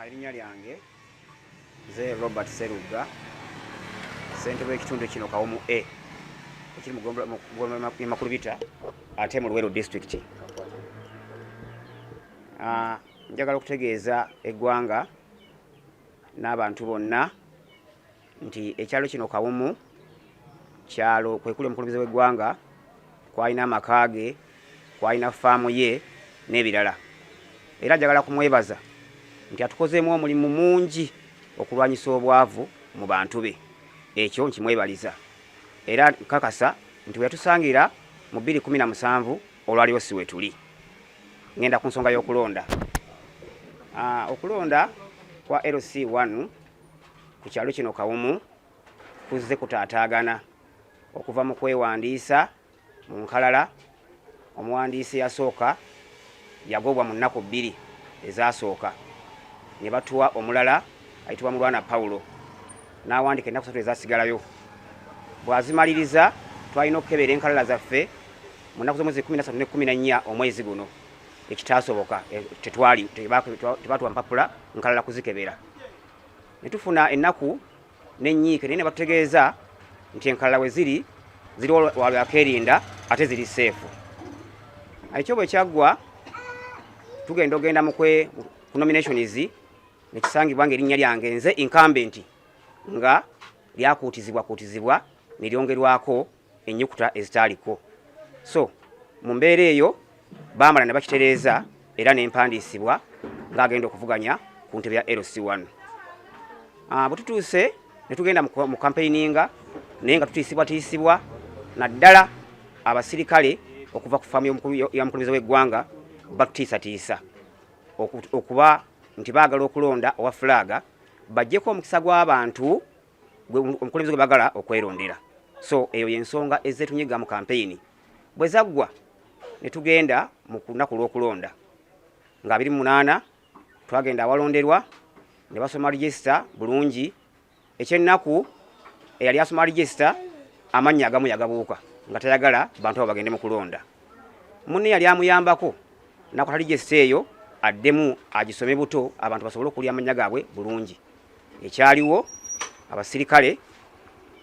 Erinnya lyange nze Robert Serugga, ssentebe w'ekitundu kino Kawumu A ekiri mu ggombolola y'e Makulubita ate mu Luweero disitulikiti. Njagala okutegeeza eggwanga n'abantu bonna nti ekyalo kino Kawumu kyalo kwe kuli omukulembeze w'eggwanga, kwalina amaka ge, kwalina faamu ye n'ebirala. Era njagala kumwebaza nti atukozeemu omulimu mungi okulwanyisa obwavu mu bantu be. Ekyo nkimwebaliza. Era nkakasa nti we yatusangira mu 2017 olwaliwo si wetuli. Ngenda ku nsonga y'okulonda. Okulonda kwa LC1 ku kyalo kino Kawumu kuzze kutaataagana okuva mu kwewandiisa mu nkalala. Omuwandiisi eyasooka yagobwa mu nnaku 2 ezasooka ne batuwa omulala ayitibwa Mulwana Paulo n'awandiika ennaku 3 ezasigalayo. Bw'azimaliriza twalina okukebera enkalala zaffe mu nnaku z'omwezi 13 ne 14 omwezi guno, ekitaasoboka, tebatuwa mpapula nkalala kuzikebera. Ne tufuna ennaku n'ennyiike, naye ne batutegeeza nti enkalala we ziri ziriwo lwa ate ziri seefu. Ekyo bwe kyaggwa tugenda ogenda mu ku nominations ne kisangibwa ng'erinnya lyange nze incumbent nga lyakuutizibwa kuutizibwa ne lyongerwako ennyukuta ezitaaliko. So mu mbeera eyo baamala ne bakitereeza era ne mpandiisibwa ng'agenda okuvuganya ku ntebe ya LC1. Bwe tutuuse ne tugenda mu campaigninga, naye nga tutiisibwatiisibwa naddala abasirikale okuva ku faamu ya mukulembeze w'eggwanga batutiisatiisa okuba nti baagala okulonda owa fulaaga baggyeko omukisa gw'abantu omukulembeze gwe baagala okwerondera. So eyo y'ensonga ezzeetunyiga mu kampeyini. Bwe zaggwa ne tugenda mu lunaku lw'okulonda nga 28, twagenda awalonderwa ne basoma register bulungi. Ekyennaku, eyali asoma register amannya agamu yagabuuka nga tayagala bantu abo bagende mu kulonda. Munne yali amuyambako nakwata register eyo addemu agisome buto abantu basobole okulya amannya gaabwe bulungi. Ekyaliwo, abasirikale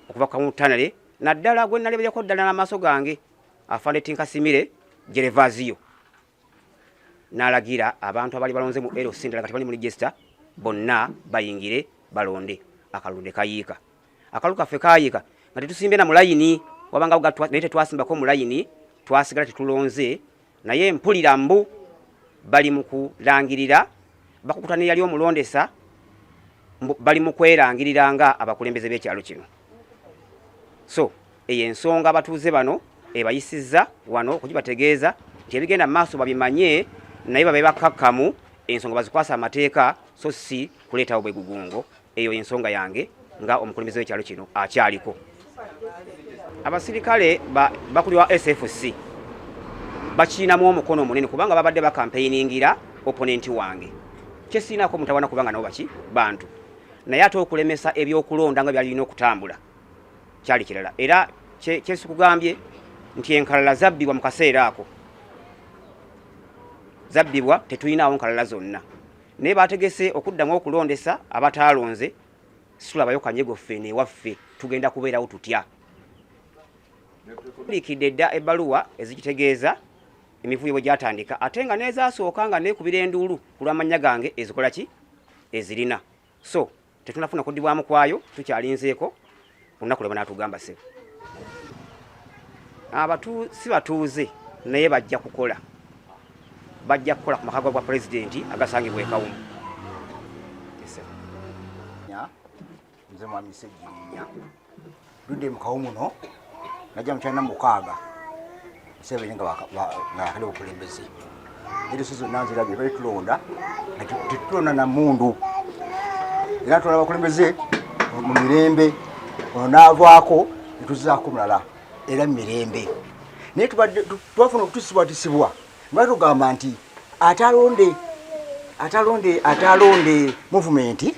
okuva ku Kawumu naddala gwe nalebereko ddala n'amaaso gange, afande Tinkasimire Gerevazio, n'alagira abantu abali balonze mu LC ndala kati bali mu register bonna bayingire balonde. Akalulu ne kayiika. Akalulu kaffe kayiika nga tetusimbye na mulayini, wabanga naye tetwasimbako mulayini, twasigala tetulonze. Naye mpulira mbu bali mu kulangirira bakukuta ne yali omulondesa, bali mu kwerangirira nga abakulembeze b'ekyalo kino. So eyo ensonga abatuuze bano ebayisizza wano okugibategeeza nti ebigenda mu maaso babimanye, naye babe bakkakkamu, ensonga bazikwasa amateeka so si kuleetawo bwegugungo. Eyo ensonga yange nga omukulembeze w'ekyalo kino akyaliko. Abasirikale bakulirwa SFC bakiinamu omukono omunene kubanga babadde bakampeiningira opponent wange, kyesiinaako mutawana kubanga nabo baki bantu, naye ate okulemesa ebyokulonda nga byali birina okutambula kyali kirala. Era kyesikugambye nti enkalala zabbibwa mu kaseera ako, zabbibwa, tetulinawo nkalala zonna, naye bategese okuddamu okulondesa abataalonze. Situlabayo kanyego ffe newaffe tugenda kubeerawo tutya? Liikidde dda ebbaluwa ezikitegeeza emivuyo bwe gyatandika, ate nga n'ezasooka nga neekubira enduulu ku lw'amannya gange ezikola ki ezirina. So tetunafuna kuddibwamu kwayo, tukyalinzeeko olunaku lwe banaatugamba. Sebo, abatu si batuuze, naye bajja kukola, bajja kukola ku maka gwa pulezidenti agasangibwa e Kawumu. Nze mwami Ssegirinya, ludde mu Kawumu muno najja mu 96, Museveni nga akali obukulembeze. Eriso zonna nzirabye, bali tulonda nga tetulonda na mundu, era tulonda abakulembeze mu mirembe. Ono n'avaako netuzaako mulala era mu mirembe, naye twafuna okutisibwatisibwa nga tugamba nti atalonde atalonde atalonde movement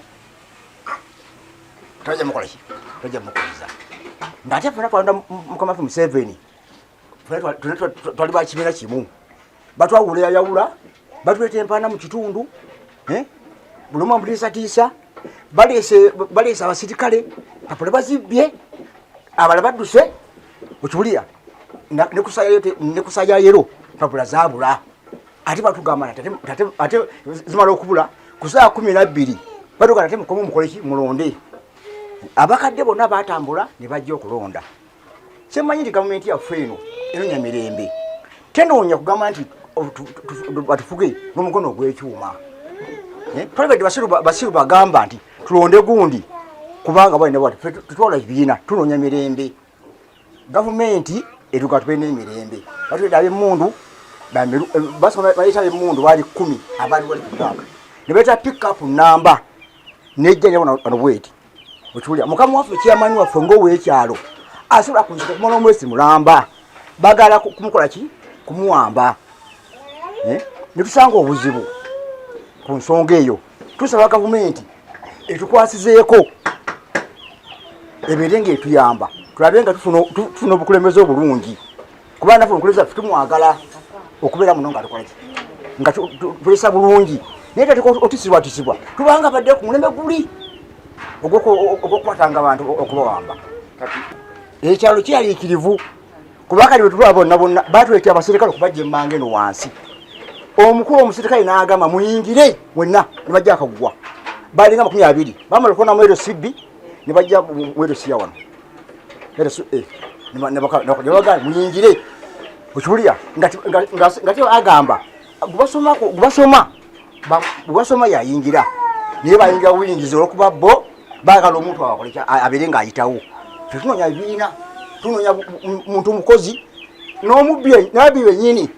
tojja mukola ki, tojja mukkiriza, ng'ate fena twalonda mukama waffe Museveni, twali ba kibiina kimu. Batwawula yayawula, batuleeta empaana mu kitundu. Buli omu amutiisatiisa, baleese abasirikale, papula bazibbye, abala badduse. Okiwulira? Ne kusaya yero papula zaabula, ate batugamba ate zimala okubula ku ssaawa 12, batugamba ate mukome mukoleki, mulonde. Abakadde bonna batambula ne bajja okulonda. Kyemmanyi nti gavumenti yaffe eno enonya mirembe, tenoonya kugamba nti batufuge n'omukono ogw'ekyuma. Twalibadde basiru bagamba nti tulonde gundi kubanga balina bwati. Tutwala kibiina, tunoonya mirembe. Gavumenti etuga tube n'emirembe. Batweda ab'emmundu, bayita ab'emmundu baali 10 abaali wali ku bbanka, ne bayita pickup namba nejja wano bweti. Okiwulira? Mukama waffe chairman waffe ng'oweekyalo asobola kunzika okumala omwezi mulamba, bagala kumukola ki? Kumuwamba. Ne tusanga obuzibu ku nsonga eyo. Tusaba gavumenti etukwasizeeko, ebeere ng'etuyamba, tulabe nga tufuna obukulembeze obulungi, kuba naffe omukulembeze waffe tumwagala okubeera muno nga tukolaki, nga tulesa bulungi. Naye tateka otisibwatisibwa, tubanga badde ku mulembe guli ogw'okukwatanga abantu okubawamba. Ekyalo kyaliikirivu, kuba kati bwetulaba bonna bonna batuleetera abaserikale okubajja emmanga eno wansi. Omukulu omuserikale n'agamba muyingire mwenna, ne bajja akagwa balinga 20, bamala okubonamu LCB ne bajja mu LC ya wano LCA, ne bagamba muyingire. Okiwulira? Nga te agamba gubasoma yayingira, naye bayingira buyingizi olwokuba bo baagala omuntu abakoleki abeere ng'ayitawo. Ffe tunoonya bibiina, tunoonya muntu mukozi. N'omubbi n'abbi bennyini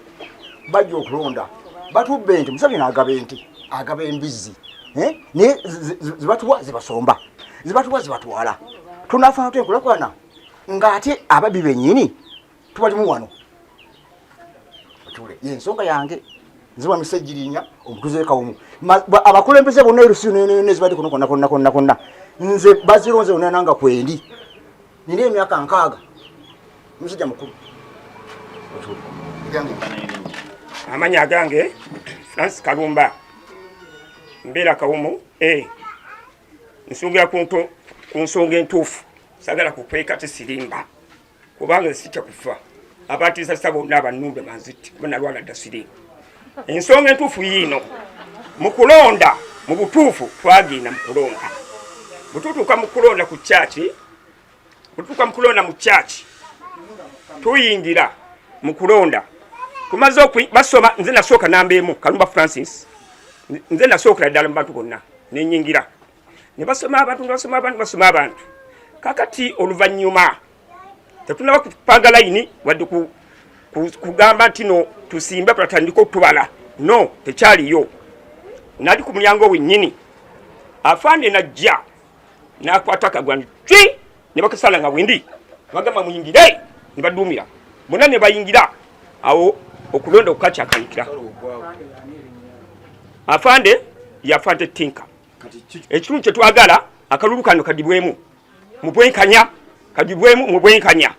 bajja okulonda batubba ente. Museveni agaba ente, agaba embizzi, naye zibatuwa zibasomba, zibatuwa zibatwala. Tunaafuna tutya enkulaakulana ng'ate ababbi bennyini tubalimu wano? Okiwulira? Yensonga yange. Nze mwami Ssegirinya, omutuuze Kawumu. Abakulembeze bonna erusi nezibadde kuno konna konna konna konna nze bazironze bonna nanga kwendi. Nina emyaka 60, musajja mukulu. Amanya agange Francis Kalumba, mbeera Kawumu. Nsonga ku nsonga entuufu, sagala kukweka, tesirimba, kubanga sitya kufa. Abatiisasa bonna abannumbe banzitte, kuba nalwala dda siriimu. Ensonga entuufu yiino: mu kulonda, mu butuufu twagenda mu kulonda. Bwe tutuuka mu kulonda ku kyaki, bwe tutuuka mu kulonda mu kyaki, tuyingira mu kulonda, tumaze basoma. Nze nasooka namba 1, Kalumba Francis, nze nasookera ddala mu bantu bonna nenyingira. Ne basoma abantu, ne basoma abantu, basoma abantu. Kakati oluvannyuma tetunaba kupanga layini wadde kugamba nti no tusimbe tulatandika otubala, no tekyaliyo. Nali ku mulyango wennyini, afande najja nakwata akagwani twi, ne bakasala nga wendi, bagamba muyingire, ne baduumira bonna ne bayingira. Awo okulonda okukakyakanikira. Afande yafante tinka. Ekitundu kyetwagala akalulu kano kadibwemu mu bwenkanya, kadibwemu mu bwenkanya.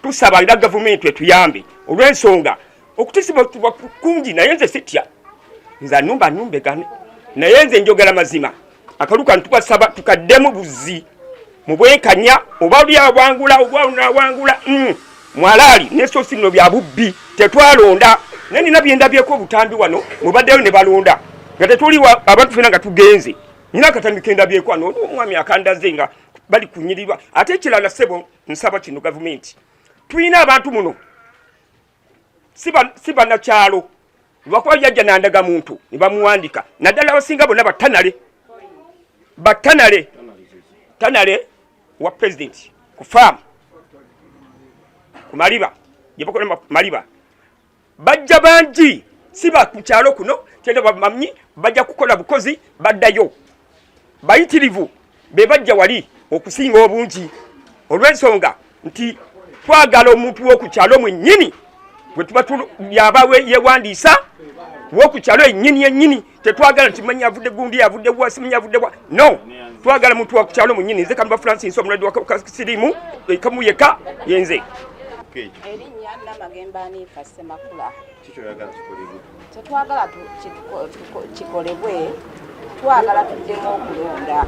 Tusaba era gavumenti etuyambe olw'ensonga okutisibwa kungi, naye nze sitya. Nze anumba anumbegane, naye nze njogera mazima. Akalulu kano tukasaba tukaddemu buzi mu bwenkanya, oba oli awangula oba onawangula mwalaali nesosi bino bya bubbi, tetwalonda. Naye nina byendabyeko obutambi wano mubaddeyo ne balonda nga tetuli abantu fena nga tugenze. Nina akatambi kendabyeko wano, omwami akandaze nga bali kunyirirwa. Ate ekirala, ssebo, nsaba kino gavumenti, tulina abantu muno si bannakyalo, lwakuba yajja nandaga muntu ne bamuwandika, naddala abasinga bonna batanale, batanale, tanale wa president ku faamu ku maliba gye bakola maliba. Bajja bangi, si ba ku kyalo kuno, tenda bamanyi, bajja kukola bukozi baddayo. Bayitirivu be bajja wali okusinga obungi, olw'ensonga nti twagala omuntu w'oku kyalo mwennyini bwe tuba yaba yewandiisa w'oku kyalo yennyini yennyini. Tetwagala nti manyi avudde gundi, avudde wa, simanyi avudde wa, no, twagala muntu wa ku kyalo mwennyini. Nze Kalumba Francis, omulwadde wa siriimu kamu yekka yenze. Erinnya Namagembe Anifa Ssemakula. Tetwagala kikolebwe. Twagala tuddemu okulonda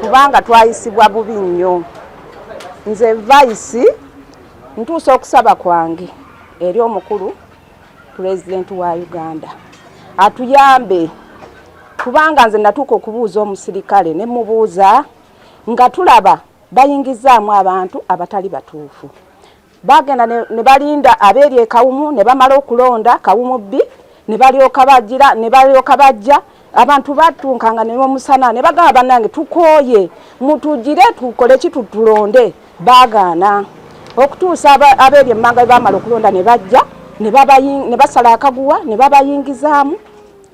kubanga twayisibwa bubi nnyo. Nze vice ntuusa okusaba kwange eri omukulu pulezidenti wa Uganda atuyambe, kubanga nze natuuka okubuuza omusirikale ne mubuuza nga tulaba bayingizaamu abantu abatali batuufu. Bagenda ne balinda abeeri e Kawumu ne bamala okulonda Kawumu B ne balyoka bagira ne balyoka bajja. Abantu batunkanga ne omusana ne bagamba bannange tukooye, mutugire tukole ki tutulonde. Baagaana okutuusa abeeri emmanga bwe bamala okulonda ne bajja ne basala akaguwa ne babayingizaamu.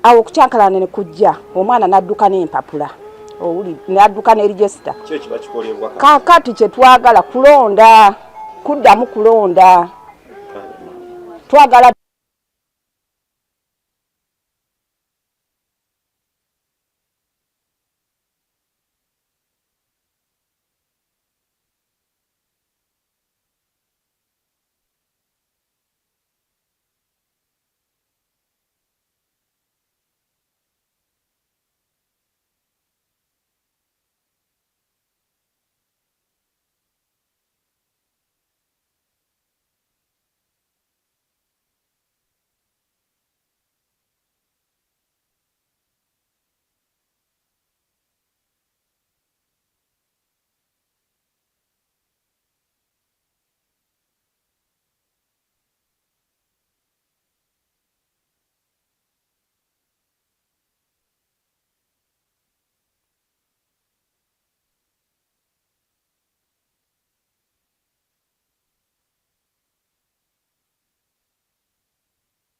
Awo okukyankalana ne kujja, omwana n'adduka n'empapula, n'adduka ne register. Kaakati kye twagala kulonda, kuddamu kulonda, twagala.